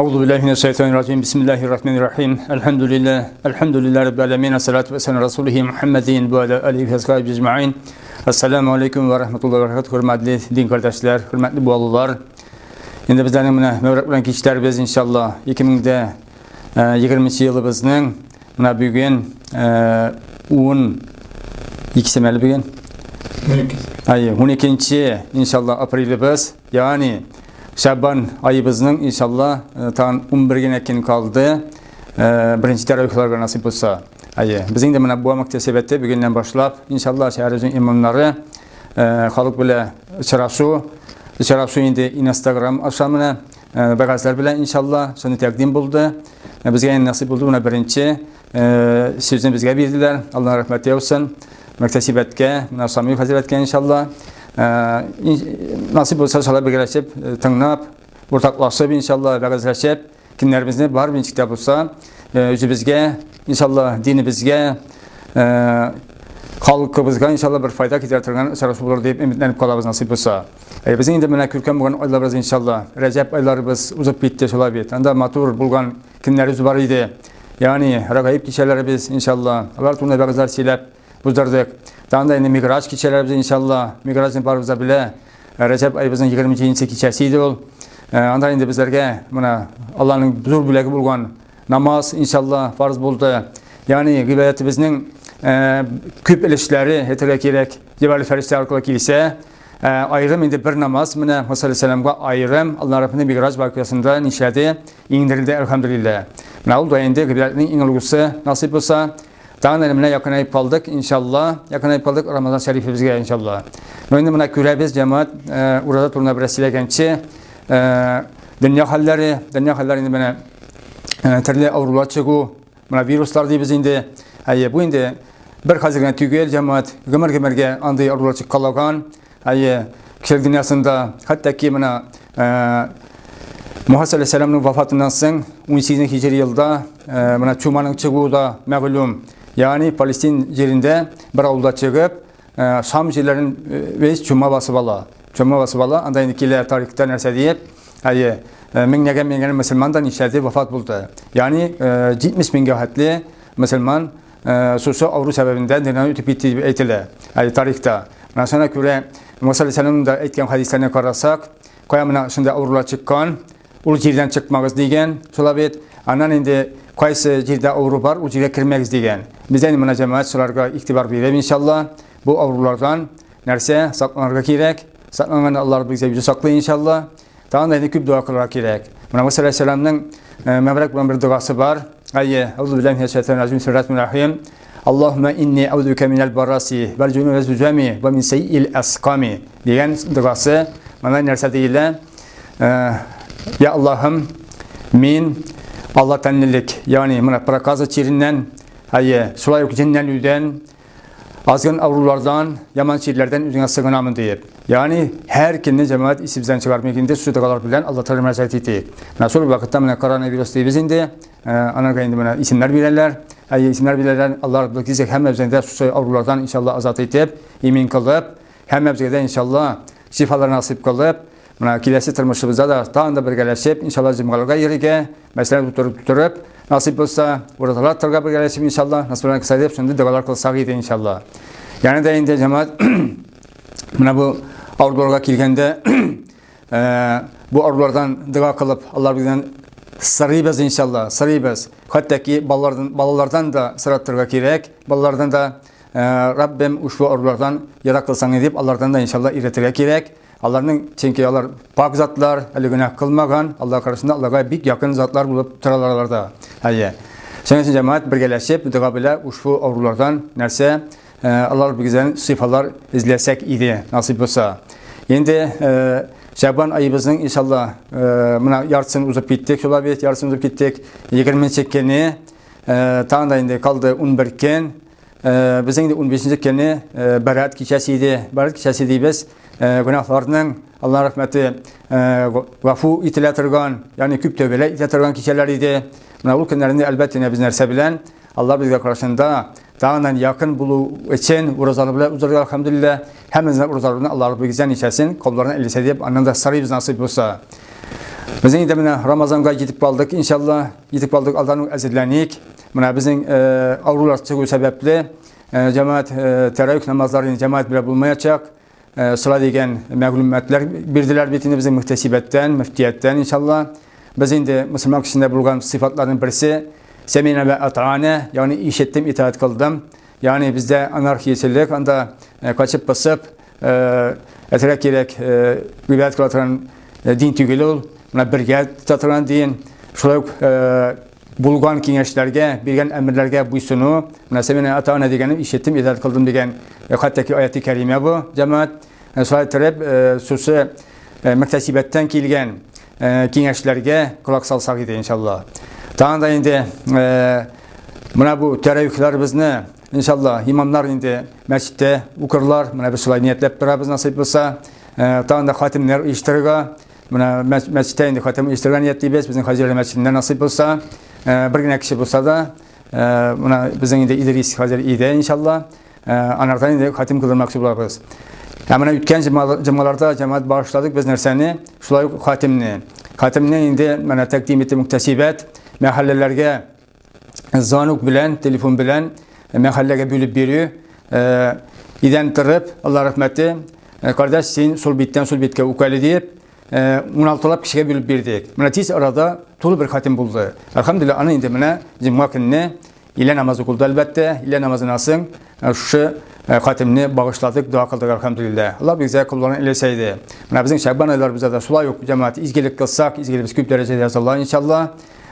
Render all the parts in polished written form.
Euzu billahi mineşşeytanirracim. Bismillahirrahmanirrahim. Elhamdülillah. Elhamdülillahi rabbil alamin. Essalatu vesselamu resulihi Muhammedin ve ala alihi ve sahbihi ecmaîn. Esselamu aleyküm ve rahmetullahi ve berekatuhu. Hürmetli din kardeşler, hürmetli bualılar. Endi bizlerning mana mübarek bilan kechlarimiz inshaalloh 2020 yılımızның mana bugun 12 bugün 12. 12 inshaalloh aprelimiz, yani Şaban ayımızның inşallah tan 11 kun kaldı. Birinci teravihlarga nasip olsa. Bizning de mana bu muktesabetde bugundan başlap inşallah şehrimizin imamları xalq bilan uchrashuv endi Instagram aşamına bagajlar bilan inşallah shuni taqdim bo'ldi. Bizga nasip bo'ldi. Buna birinchi so'zni bizga berdilar. Alloh rahmat yozsin. Muktasibatga, mana Samir fazilatga inşallah. Nasip olsa inşallah birleşip, tınglap, ortaklaşıp inşallah bagajlaşıp kimlerimizni bar bir kitap olsa özümüzge inşallah dinimizge halkımızga inşallah bir fayda keltirgan uchrashuv bo'lar deb umidlanib qolamiz nasip bo'lsa. Bizning endi mana ko'rgan bo'lgan oylarimiz inşallah Rajab oylarimiz uzib ketdi shulay bit. Anda matur bo'lgan kunlarimiz bor edi. Ya'ni rag'ib kechalarimiz inşallah. Ular to'g'ri ba'zilar silab buzdirdik. Tanda endi migraj kechalarimiz inşallah. Migrajni barimiz bila Rajab oyimizning 20 kechasi edi u. Anda endi bizlarga mana Allohning zo'r bo'lagi bo'lgan namoz inşallah farz bo'ldi. Ya'ni ibodatimizning ko'p ilishlari aytishga kerak. Jibril farishta orqali kelsa, ayrim endi bir namoz mana Musa alayhissalomga ayrim Alloh Rabbimning migraj voqeasida nishladi, ingdirildi elhamdülillah. Mana u endi ibodatning eng ulug'isi nasib bo'lsa. Tağın elimine yakınayıp kaldık inşallah. Yakınayıp kaldık Ramazan şerifimizge inşallah. Endi mana ko'ramiz cemaat orada turna bir silaganchi dünya halleri, dünya halleri mana turli avrular chiqu, mana viruslar deymiz endi. Bu endi bir hozirgina tugul cemaat, g'imir-g'imirga anday avrular chiqib qolgan. Kishilik dunyosida hattoki mana Muhammed Aleyhisselam'ın vefatından so'ng 18 hijriy yılda mana chumaning chiquvi da ma'lum. Yani Palestin yerinde bir avluda çıkıp Şam yerlerinin ve çuma basıp ala. Çuma basıp ala. Anda indikiler tarihte nerse deyip minglegen minglegen Müslümandan işledi vefat buldu. Yani 70 mingga hatli Müslüman susu avru sebebinden dünyanın ötüp gitti aytile. Tarihte. Mana shuna ko'ra Musa Aleyhisselam'ın da aytgan hadislerine qarasak, qo'ya mana shunday avrular chiqqan, ul yerdan chiqmag'iz degan, shulab et. Andan endi qaysi yerda avru bor, u yerga kirmagiz degan. Biz endi mana jamoat shularga e'tibor berib inshaalloh bu avrulardan narsa saqlanarga kerak. Saqlangan Alloh bizga yuzi saqlay inshaalloh. Tağın endi ko'p duo qilishga kerak. Mana Musa alayhissalomning mübarek bo'lgan bir duosi bor. Auzu billahi mineşşeytanirracim. Bismillahirrahmanirrahim. Allahümme inni euzuke minel barasi vel cununi ve zücami ve min seyil asqami degan duosi. Mana narsa deyiladi. Ya Allah'ım men Allah tanlilik, yani mana prakaza çirinden, şulay yok cinnelüden, azgın avrulardan, yaman şiirlerden üzerine sığınamın deyip. Yani her kimini cemaat isimden çıkarmak indi, şu dualar bilen Allah Teala müracaat etti. Nasıl vakitte mana koronavirus deymiz indi, anaga indi mana isimler bilenler, isimler bilenler Allah Rabbim bizi hemmemizden şu avrulardan inşallah azat etip, imin kılıp, hemmemizge de inşallah şifalar nasip kılıp, mana kelasi turmushimizda da tağında birgalashib inşallah jumgalarga yeriga masalan tuturib nasip bo'lsa o'razalar turga birgalashib inşallah nasip bilan qilsa deb shunday duolar qilsak edi inşallah. Yana da endi jamoat mana bu avrularga kelganda bu avrulardan duo qilib Alloh bizdan sarıyız inşallah, sarıyız. Hattoki balalardan da sırattirga kerak, balalardan da Rabbim ushbu avrulardan yiroq qilsang deb Allohdan da inşallah iratirga kerak. Allah'ın çünkü alар pak zatlar, hali günah kılmagan, Allah karşısında Allah'a bir yakın zatlar bulup turalarlarda. Şunun için cemaat birgeleşip dua bile uşbu avrulardan nerse Allah bizden sifalar izlesek idi nasip olsa. Şimdi Şaban ayımızın inşallah mına yarısını uzup gittik, şola bir yarısını uzup gittik. 20 keni, tağında indi kaldı 11 ken. Bizim de 15. keni Berat keçesiydi. Berat keçesiydi biz. Günahlarının Allah rahmeti gafu itile turgan, yani küp tövbeler itile turgan keçeler idi. Buna o günlerinde elbette biz nerse bilen Allah bizge karşısında dağından yakın bulu için orazalı bile uzarga elhamdülillah. Hemimizden orazalarını Allah Rabbi güzel içesin, kollarını elise deyip anında sarıyız nasip olsa. Безнең инде менә Рамазанга җитеп калдык, иншалла, җитеп калдык, алдан ук әзерләник. Менә безнең авырулар чыгу сәбәпле, җәмәгать тәравих намазлары җәмәгать белән булмаячак. Шулай дигән мәгълүматлар бирделәр бит инде безнең мөхтәсибәттән, мөфтияттән, иншалла. Без инде мөселман кешесендә булган сыйфатларның берсе сәмина вә атаана, ягъни ишеттем, итаать кылдым. Ягъни бездә анархиячелек, анда качып пысып, әзрәк кирәк гыйбадәт кыла торган дин түгел ул. Менә бергә тота торган дин. Шулай ук булган киңәшләргә, биргән әмерләргә буйсыну. Менә сәмина атаана дигәнем ишеттем, итаать кылдым дигән хәтта ки аяты кәримә бу, җәмәгать. Шулай итеп, шушы мөхтәсибәттән килгән киңәшләргә колак салсак иде, иншалла. Тагын да инде менә бу тәравихларыбызны, иншалла, имамнар инде мәчеттә укырлар. Менә без шулай ниятләп торабыз, насыйп булса. Тагын да хатимнәр оештырырга. Менә мәчеттә инде хатим оештырырга ниятлибез. Безнең Хаҗиләр мәчетендә насыйп булса. Бер генә кеше булса да, менә безнең инде Идрис хәзер өйдә, иншалла. Анардан инде хатим кылдырмакчы булабыз. Ә менә үткән җомгаларда җәмәгать багышладык без нәрсәне? Шулай ук хатимне. Хатимне инде менә тәкъдим итте мөхтәсибәт мәхәлләләргә звонок белән, телефон белән мәхәлләгә бүлеп бирү. Идән торып, Алла рәхмәте, кардәш, син шул биттән шул биткә үк әле диеп, 16лап кешегә бүлеп бирдек. Менә тиз арада тулы бер хатим булды. Әлхәмдүлилләһ, аны инде менә җомга көнне илә намазы укылды, әлбәттә, илә намазыннан соң шушы хатимне багышладык, дога кылдык, әлхәмдүлилләһ. Алла безгә кулларын эләсә иде. Менә безнең Шәгъбан айларыбызда да шулай ук җәмәгать изгелек кылсак, изгелегебез күп дәрәҗәдә языла, иншалла.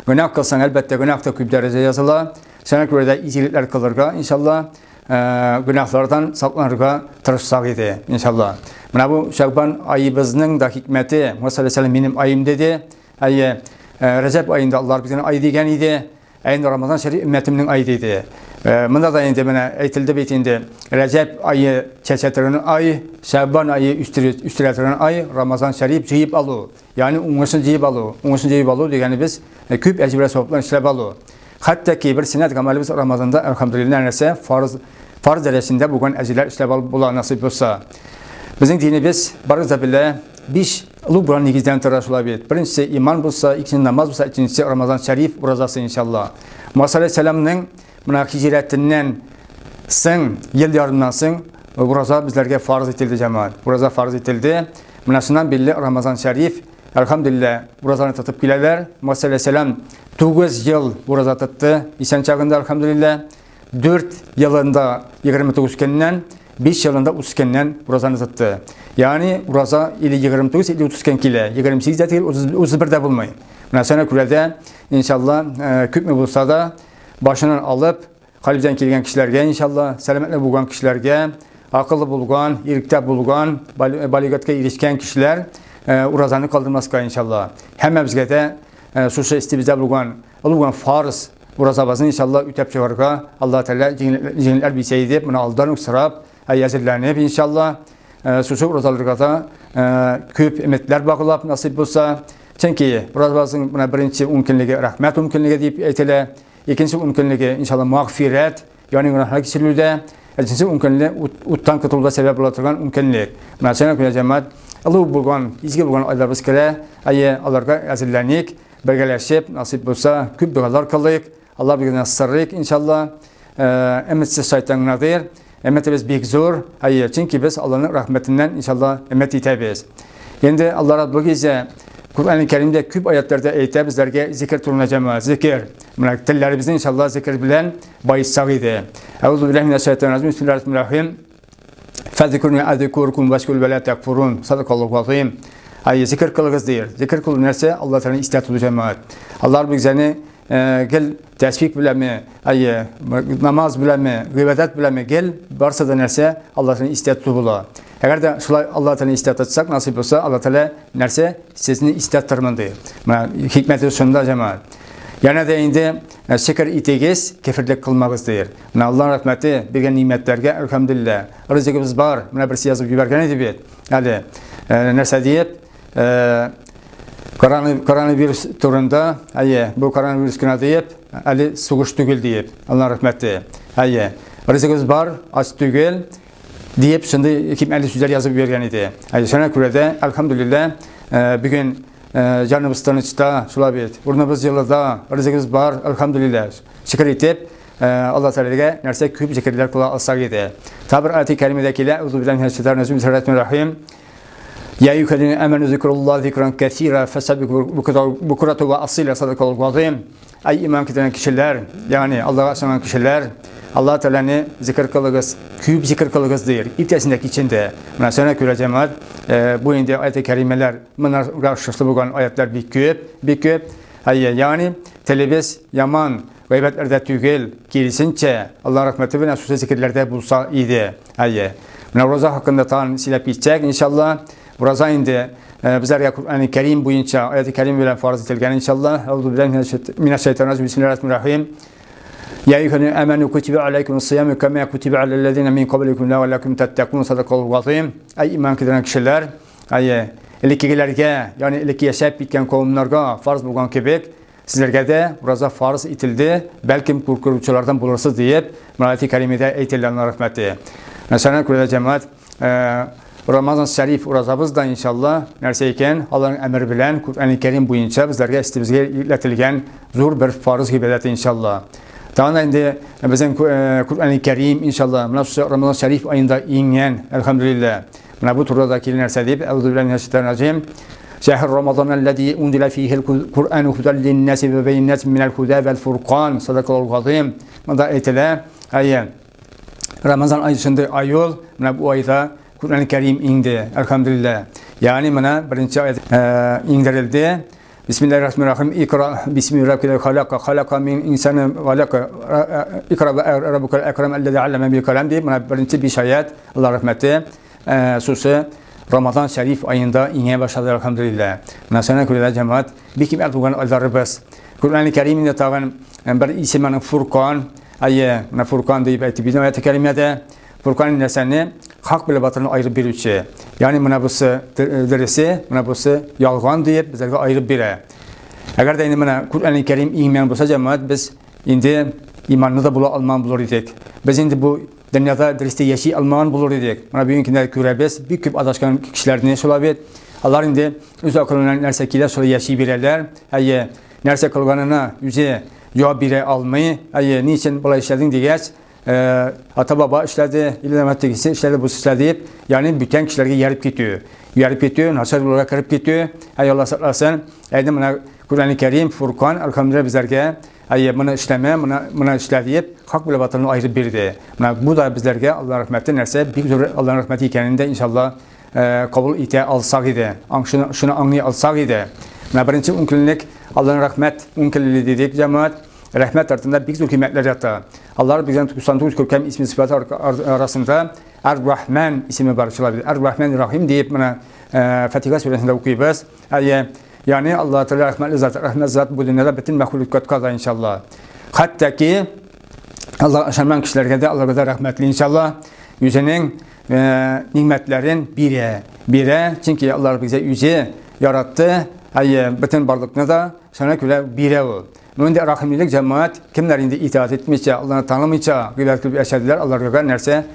Гөнаһ кылсаң, әлбәттә, гөнаһ та күп дәрәҗәдә языла. Шуңа күрә дә изгелекләр кылырга, иншалла, гөнаһлардан сакланырга тырышсак иде, иншалла. Менә бу Шәгъбан айыбызның да хикмәте, Муса алейһиссалам минем айым диде. Әйе, Рәҗәб аенда Аллаһ безнең ай дигән иде. Ә инде Рамазан шәриф өммәтемнең ай диде. Монда да инде менә әйтелде бит инде. Рәҗәб ае чәчә торган ай, Шәгъбан ае үстерә торган ай, Рамазан шәриф җыеп алу. Ягъни уңышын җыеп алу. Уңышын җыеп алу дигәнебез күп әҗер саваплар эшләп алу. Хәтта ки бер сөннәт гамәлебез Рамазанда әлхәмдүлилләһ нәрсә фарыз, фарыз дәрәҗәсендә булган әҗерләр эшләп алып була насыйп булса. Безнең динебез барыгыз да белә, 5 олуг булган нигездән тора шулай бит. Беренчесе иман булса, икенчесе намаз булса, өченчесе Рамазан шәриф уразасы иншалла. Муса алейһиссәламның менә һиҗрәтеннән соң, ел ярымнан соң ураза безләргә фарыз ителде, җәмәгать. Ураза фарыз ителде. Менә шуннан бирле Рамазан шәриф, әлхәмдүлилләһ, уразаны тотып киләләр. Муса алейһиссәлам 9 ел ураза тотты, исән чагында, әлхәмдүлилләһ. 4 елында 29 көннән, 5 елында 30 көннән уразаны тотты. Ягъни ураза или 29, или 30 көн килә. 28 дә түгел, 31 дә булмый. Менә шуңа күрә дә, иншалла, күпме булса да, башыннан алып, калибдән килгән кешеләргә, иншалла, сәламәтле булган кешеләргә, акыллы булган, иректә булган, балигатка ирешкән кешеләр, уразаны калдырмаска, иншалла. Һәммәбезгә дә, шушы истебездә булган, булган фарыз уразабызны иншалла үтәп чыгарга Алла Тәгалә җиңелләр бирсә иде, моны алдан ук сорап, әзерләнеп иншалла, шушы уразаларга да, күп өметләр баглап насыйп булса. Чөнки уразабызның менә беренче ун көнлеге рәхмәт ун көнлеге дип әйтелә, икенче ун көнлеге иншалла мәгъфирәт, ягъни гөнаһлар кичерелүдә, өченче ун көнлеге уттан котылуда сәбәп була торган ун көнлек. Менә шуңа күрә җәмәгать олуг булган, изге булган айларыбыз керә, әйе, аларга әзерләник, бергәләшеп, насыйп булса, күп догалар кылыйк, Алла безгә сырыйк, иншалла. Өметсез шайтан гына дияр. Өметебез бик зур, әйе, чөнки без Аллаһның рәхмәтеннән иншалла өмет итәбез. Инде Алла Раббы гизә Куръан-ы Кәримдә күп аятларда әйтә безләргә зикр турында җәмәгать, зикр. Менә телләребезне иншалла зикр белән байытсак иде. Әүзу биллаһи минәш шайтанир раҗим. Бисмиллаһир-рахманир-рахим. Фәзкурни азкуркум вашкур ва ла такфурун. Садакаллаху азим. Әйе, зикр кылыгыз дияр. Зикр кылу нәрсә? Алла Тәгаләне истә тоту җәмәгать. Алла Раббы гизәне, гел тәсбих беләнме, әйе, намаз беләнме, гыйбадәт беләнме, гел барсы да нәрсә Алла Тәгаләне истә тоту була. Әгәр дә шулай Алла Тәгаләне истә тотсак, насыйп булса, Алла Тәгалә нәрсә сезне истә тотармын ди. Менә хикмәте шунда җәмәгать. Янә дә инде шөкер итегез, кеферлек кылмагыз дияр. Менә Аллаһ рәхмәте биргән нимәтләргә әлхәмдүлилләһ. Ризыгыбыз бар. Менә берсе язып җибәргән иде бит. Әле нәрсә диеп, коронавирус турында, әйе, бу коронавирус кенә диеп, әле сугыш түгел диеп, Аллаһ рәхмәте. Әйе, ризыгыбыз бар, ач түгел диеп, шундый хикмәтле сүзләр язып биргән иде. Әйе, шуңа күрә дә, әлхәмдүлилләһ, бүген җаныбыз тынычта, шулай бит. Урыныбыз җылыда, ризыгыбыз бар, әлхәмдүлилләһ. Шөкер итеп, Алла Тәгаләгә нәрсә күп зикерләр кыла алсак иде. Тагы бер аяти кәримәдә килә, Әгъузу биллаһи минәш шайтанир раҗим, бисмиллаһир-рахманир-рахим. Я әйюһәлләзина аману зикруллаһи зикран кәсира фәсаббиху букрату ва асила садакаллаһу азим. Әй иман китергән кешеләр, ягъни Аллага ышанган кешеләр, Алла Тәгаләне зикр кылыгыз, күп зикр кылыгыз дир. Иртәсендә, кичендә. Менә шуңа күрә җәмәгать, бу инде аяти кәримәләр, монарга охшашлы булган аятлар бик күп, бик күп. Әйе, ягъни телебез яман гайбәтләрдә түгел, киресенчә, Алла рәхмәте белән шушы зикерләрдә булса иде. Әйе. Менә ураза хакында тагын сөйләп китсәк, иншалла, ураза инде безләргә Коръән Кәрим буенча аяты Кәрим белән фарыз ителгән, иншалла. Әгъузу биллаһи минәш шайтанир раҗим. Бисмиллаһир-рахманир-рахим. Я әйюһәлләзина аману кутиба алейкумус сияму кама кутиба алаллазина мин кабликум ләаллакум таттакун. Садакаллаху азим. Әй иман китергән кешеләр, әйе, элеккегеләргә, ягъни элекке яшәп киткән кавымнарга фарыз булган кебек, сезләргә дә ураза фарыз ителде, бәлкем куркучылардан булырсыз диеп, Мөрәти Кәримидә әйтелде аның рәхмәте. Мәсәлән, күрә җәмәгать, Рамазан шәриф уразабыз да иншалла нәрсә икән, Аллаһның әмере белән Коръән Кәрим буенча безләргә өстебезгә йөкләтелгән зур бер фарыз гыйбадәте иншалла. Тагын инде безнең Коръән Кәрим иншалла менә шушы Рамазан шәриф аенда иңгән, әлхәмдүлилләһ. Менә бу турыда да килә нәрсә дип, әгъузу биллаһи минәш шайтанир раҗим. Шәһр Рамазан аллази унзила фихил Куръану һудан линнаси ва байинатин минәл һуда вәл фуркан. Садакаллаху азим. Монда әйтелә, әйе, Рамазан ае шундый ай ул, менә бу айда Коръән Кәрим иңде, әлхәмдүлилләһ. Ягъни менә беренче аят иңдерелде. Бисмиллаһир-рахманир-рахим. Икра бисми раббикал халака халака мин инсана галака икра раббукал акрам аллази аллама бил калам дип менә беренче биш аят Алла рәхмәте шушы Рамазан шәриф аенда иңә башлады, әлхәмдүлилләһ. Менә шуңа күрә җәмәгать бик кыйммәт булган айларыбыз. Коръән Кәримдә тагын бер исем аның Фуркан, әйе, менә Фуркан дип әйтеп бит аяты кәримәдә. Фуркан нәрсәне хак белән батырны аерып бирүче. Ягъни менә бусы дөресе, менә бусы ялган диеп безгә аерып бирә. Әгәр дә инде менә Коръән Кәрим иман булса, җәмәгать, без инде иманлы да була алмаган булыр идек. Без инде бу дөньяда дөрестә яши алмаган булыр идек. Менә бүгенге көндә күрәбез, бик күп адашкан кешеләрне шулай бит. Алар инде үз акылына нәрсә килә, шулай яши бирәләр. Әйе, нәрсә кылганына үзе җавап бирә алмый. Әйе, ни өчен болай эшләдең дигәч, ата-баба эшләде, иләмә тегесе эшләде, бусы эшләде дип, ягъни бүтән кешеләргә ияреп китү. Ияреп китү, начар юлга кереп китү. Әй, Алла сакласын. Әйдә менә Коръән Кәрим, Фуркан, әлхәмдүлилләһ безләргә, әйе, моны эшләмә, моны эшлә диеп, хак белән батырны аерып бирде. Менә бу да безләргә Алла рәхмәте нәрсә, бик зур Аллаһның рәхмәте икәнен дә иншалла кабул итә алсак иде. Шуны аңлый алсак иде. Менә беренче ункөнлек Аллаһның рәхмәт ункөнлеге дидек, җәмәгать. Рәхмәт артында бик зур кыйммәтләр ята. Аллаһ безгә 99 күркәм исем сыйфаты арасында Ар-Рахман исеме бар. Шулай бит. Ар-Рахман Рахим диеп менә Фатиха сүрәсендә укыйбыз. Әйе, ягъни Аллаһ Тәгалә рәхмәтле зат, рәхмәт зат бу дөньяда бөтен мәхлукатка да иншалла. Хәтта ки Аллаһ ышанмаган кешеләргә дә Аллаһ да рәхмәтле иншалла. Үзенең ни'мәтләрен бирә. Бирә, чөнки Аллаһ безгә үзе яратты. Әйе, бөтен барлыкны да шуңа күрә бирә ул. Мондый рәхимлелек җәмәгать кемнәр инде итаать итмичә, Аллаһны танымыйча гыйбадәт кылып яшәделәр, аларга нәрсә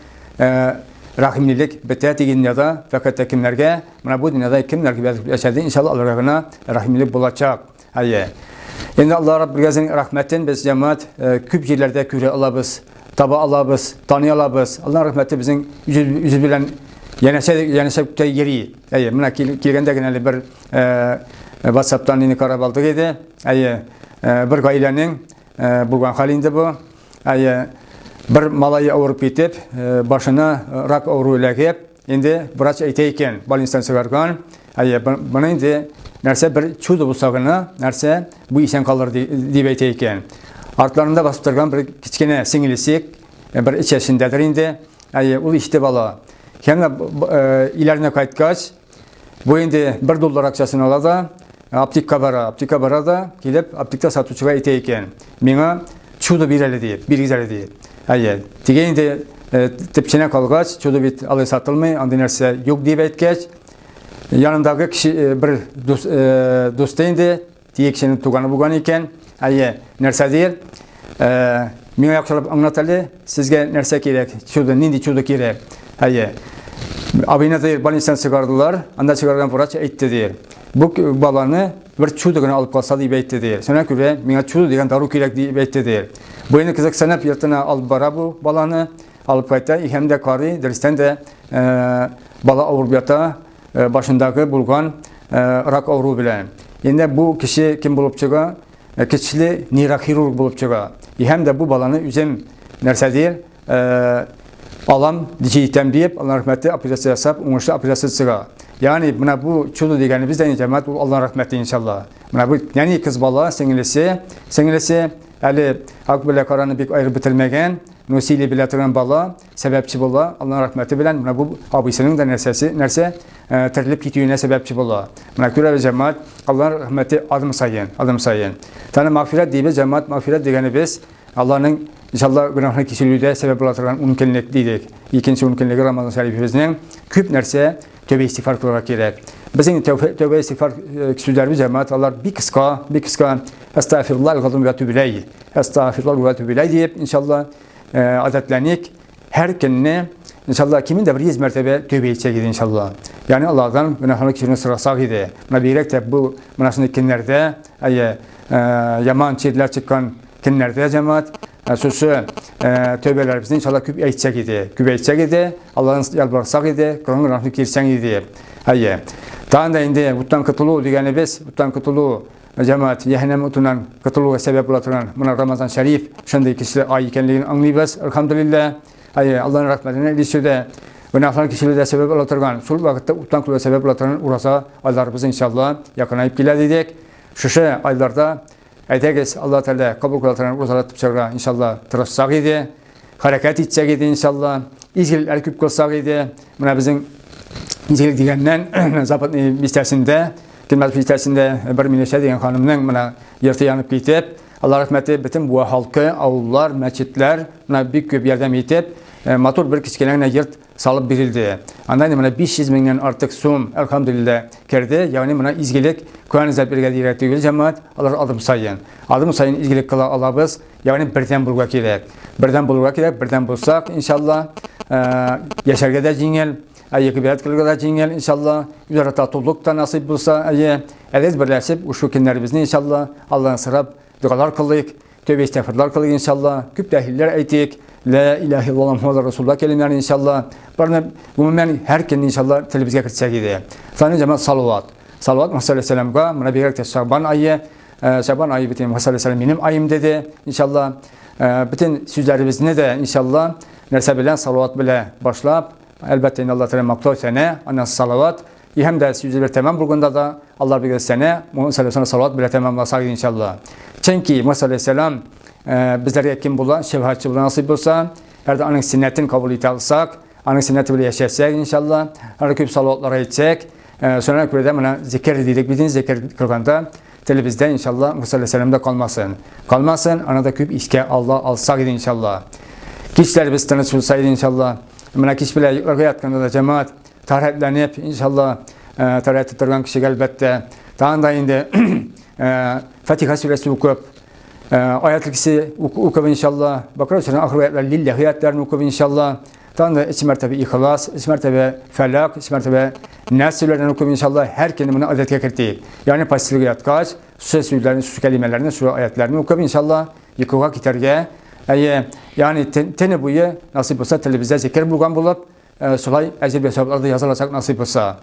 рәхимлелек бетә дигән дөньяда, фәкать тә кемнәргә, менә бу дөньяда кемнәр гыйбадәт кылып яшәде, иншалла аларга гына рәхимлелек булачак. Әйе. Инде Аллаһ Раббыбызның рәхмәтен без җәмәгать күп җирләрдә күрә алабыз, таба алабыз, таный алабыз. Аллаһ рәхмәте безнең үзе белән янәшә янәшә күктә йөри. Әйе, менә килгәндә генә әле бер WhatsApp-тан инде карап алдык иде. Әйе, бер гаиләнең булган хәл инде бу. Әйе, бер малай авырып китеп, башына рак авыруы эләгеп, инде врач әйтә икән, больницадан чыгарган. Әйе, моны инде нәрсә бер чудо булса гына, нәрсә бу исән калыр дип әйтә икән. Артларында басып торган бер кечкенә сеңелесе, бер өч яшендәдер инде. Әйе, ул ишетеп ала. Һәм өйләренә кайткач, бу инде 1 доллар акчасын ала да, аптекка бара, аптекка бара да, килеп аптекта сатучыга әйтә икән. Миңа чудо бир әле дип, бирегез әле дип. Әйе, теге инде төпченә калгач, чудо бит алай сатылмый, андый нәрсә юк дип әйткәч, янындагы кеше бер дусты инде, теге кешенең туганы булган икән. Әйе, нәрсә дир? Миңа яхшылап аңлат әле, сезгә нәрсә кирәк? Чудо, нинди чудо кирәк? Әйе. Абыйны дир, больницадан чыгардылар. Анда чыгарган врач әйтте дир. Бу баланы бер чудо гына алып калса дип әйтте ди. Шуңа күрә миңа чудо дигән дару кирәк дип әйтте ди. Бу инде кызыксынып йортына алып бара бу баланы, алып кайта, һәм дә карый, дөрестән дә бала авырып ята, башындагы булган рак авыруы белән. Инде бу кеше кем булып чыга? Кечле нейрохирург булып чыга. Һәм дә бу баланы үзем нәрсә дияр, алам җитәм диеп, Аллаһ рәхмәте операция ясап, уңышлы операция чыга. Ягъни менә бу чудо дигәнебез дә җәмәгать ул Аллаһ рәхмәте иншалла. Менә бу нәни кыз бала сеңлесе, сеңлесе әле ак белән караны бик аерып бетермәгән, но сөйли белә торган бала сәбәпче була. Аллаһ рәхмәте белән менә бу абыйсының да нәрсәсе, нәрсә терелеп китүенә сәбәпче була. Менә күрәбез җәмәгать, Аллаһ рәхмәте адым саен, адым саен. Таны мәгъфирәт дибез, җәмәгать, мәгъфирәт дигәнебез Аллаһның иншалла гөнаһны кичерүдә сәбәп була торган ункөнлек дидек. Икенче ункөнлеге Рамазан шәрифебезнең күп нәрсә тәүбә истигъфар кылырга кирәк. Безнең тәүбә истигъфар сүзләребез җәмәгать алар бик кыска, бик кыска. Әстәгъфируллаһ аль-газим вә атубу иләйһ. Әстәгъфируллаһ вә атубу иләйһ диеп иншалла гадәтләник. Һәр көнне иншалла кимендә бер 100 мәртәбә тәүбә итсәк иде иншалла. Ягъни Аллаһдан гөнаһларны кичерүне сорасак иде. Менә бигрәк тә бу менә шундый көннәрдә, әйе, яман чирләр чыккан көннәрдә җәмәгать шушы тәүбәләребезне иншалла күп әйтсәк иде. Күп әйтсәк иде, Аллаһтан ялварсак иде, кылган гөнаһны кичерсәң иде. Әйе. Тагын да инде уттан котылу дигәнебез, уттан котылу җәмәгать җәһәннәм утыннан котылуга сәбәп була торган менә Рамазан шәриф шундый көчле ай икәнлеген аңлыйбыз, әлхәмдүлилләһ. Әйе, Аллаһның рәхмәтенә ирешүдә, гөнаһлар кичерүдә сәбәп була торган, шул вакытта уттан котылуга сәбәп була торган ураза айларыбыз иншалла якынаеп килә дидек. Шушы айларда әйдәгез, Алла Тәгалә кабул кыла торган уразалар тотып чыгарга иншалла тырышсак иде, хәрәкәт итсәк иде иншалла, изгелекләр күп кылсак иде. Менә безнең изгелек дигәннән Западный бистәсендә, Килмәс бистәсендә бер Миләүшә дигән ханымның менә йорты янып китеп, Алла рәхмәте бөтен Буа халкы, авыллар, мәчетләр менә бик күп ярдәм итеп, матур бер кечкенә генә йорт салып бирелде. Анда инде менә 500 меңнән артык сум, әлхәмдүлилләһ, керде. Ягъни менә изгелек Коръән эзләп бирергә дирәк түгел, җәмәгать, алар адым саен. Адым саен изгелек кыла алабыз. Ягъни бердәм булырга кирәк. Бердәм булырга кирәк, бердәм булсак, иншалла, яшәргә дә җиңел, әйе, гыйбадәт кылырга да җиңел, иншалла. Үзара татулык та насыйп булса, әйе, әле берләшеп, ушу көннәребезне, иншалла, Аллаһтан сорап, догалар кылыйк. Тәүбә истигъфарлар кылыйк иншалла. Күп тәһлилләр әйтик. Ла илаһа иллаллаһ Мухаммад Расулуллаһ кәлимәләрен иншалла. Барны гомумән һәр көн иншалла телебезгә кертсәк иде. Саны җәмәгать салават. Салават Мухаммад алейһиссәламга, менә бигрәк тә Шабан ае, Шабан ае бит Мухаммад алейһиссәлам минем аем диде иншалла. Бөтен сүзләребезне дә иншалла нәрсә белән салават белән башлап, әлбәттә инде Алла Тәгалә мактау сәнә, аннан салават. И һәм дә сүзләр тәмам булганда да Алла биргән сәнә Мухаммад саллаллаху салават белән тәмамласак иншалла. Чөнки Мухаммад алейһиссәлам безләргә кем була, шәфәгатьче була насыйп булса, әгәр дә аның сөннәтен кабул итә алсак, аның сөннәте белән яшәсәк иншалла, аны күп салаватлар әйтсәк, шуңа күрә дә менә зикер дидек бит, зикер кылганда телебездә иншалла Мухаммад алейһиссәлам да калмасын. Калмасын, аны да күп искә ала алсак иде иншалла. Кичләребез тыныч булса иде иншалла. Менә кич белән йокларга ятканда да җәмәгать тәһарәтләнеп, иншалла, тәһарәт торган кешегә әлбәттә, тагын да инде Фатиха сүрәсе укып, аятел кисе укып иншалла, Бакара сүрәсенең ахыргы аятлары лилләһи аятларын укып иншалла, тагын да өч мәртәбә Ихлас, өч мәртәбә Фәләк, өч мәртәбә Нәс сүрәләрен укып иншалла, һәр көнне моны гадәткә кертик. Ягъни постельгә яткач, шушы сүзләрне, шушы кәлимәләрне, шушы аятларны укып иншалла, йокыга китәргә, әйе, ягъни төне буе насыйп булса телебездә зикер булган булып, шулай әҗер вә саваплар да язылачак насыйп булса.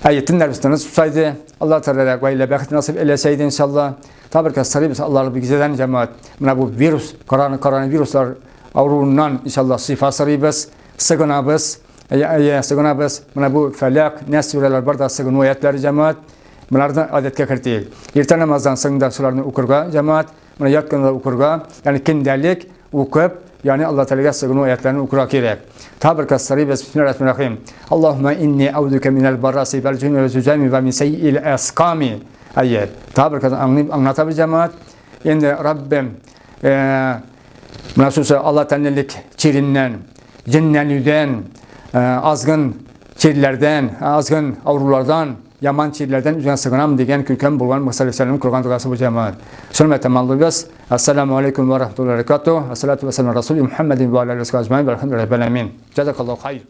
Әйе, төннәребез тыныч булсайды, Алла Тәгалә гаилә бәхете насыйп әйләсә иде иншалла. Табырка сорыйбыз Аллаһ бигзәдән җәмәгать. Менә бу вирус, коронавируслар авыруыннан иншалла шифа сорыйбыз, сыгынабыз. Әйе, әйе, сыгынабыз. Менә бу Фәләк, Нәс сүрәләр бар да сыгыну аятлары җәмәгать. Боларны гадәткә кертик. Иртә намаздан соң да шуларны укырга җәмәгать. Менә ятканда укырга, ягъни көндәлек укып, ягъни Алла Тәгаләгә сыгыну аятларын укырга кирәк. Табырка сорыйбыз, бисмиллахир-рахманир-рахим. Аллаһумма инни аудука минәл бараси вәл җунни вә зузами вә мин сайил асками. Әйе, табырка аңлыйм, аңлатабыз җәмәгать. Инде Раббим, менә шушы Алла тәнлелек чиреннән, җеннәнүдән, азгын чирләрдән, азгын авырулардан Яман чирләрдән үзеңә сыгынам дигән күркәм булган Муса алейһиссәламның кылган догасы бу җәмәгать. Шуны тәмамлыйбыз. Ассаламу алейкум ва рахматуллахи ва баракатуһ. Ассалату вассаламу ала расули Мухаммадин ва аля алихи ва сахбихи ажмаин. Вальхамдулиллахи раббил аламин. Джазакаллаху хайр.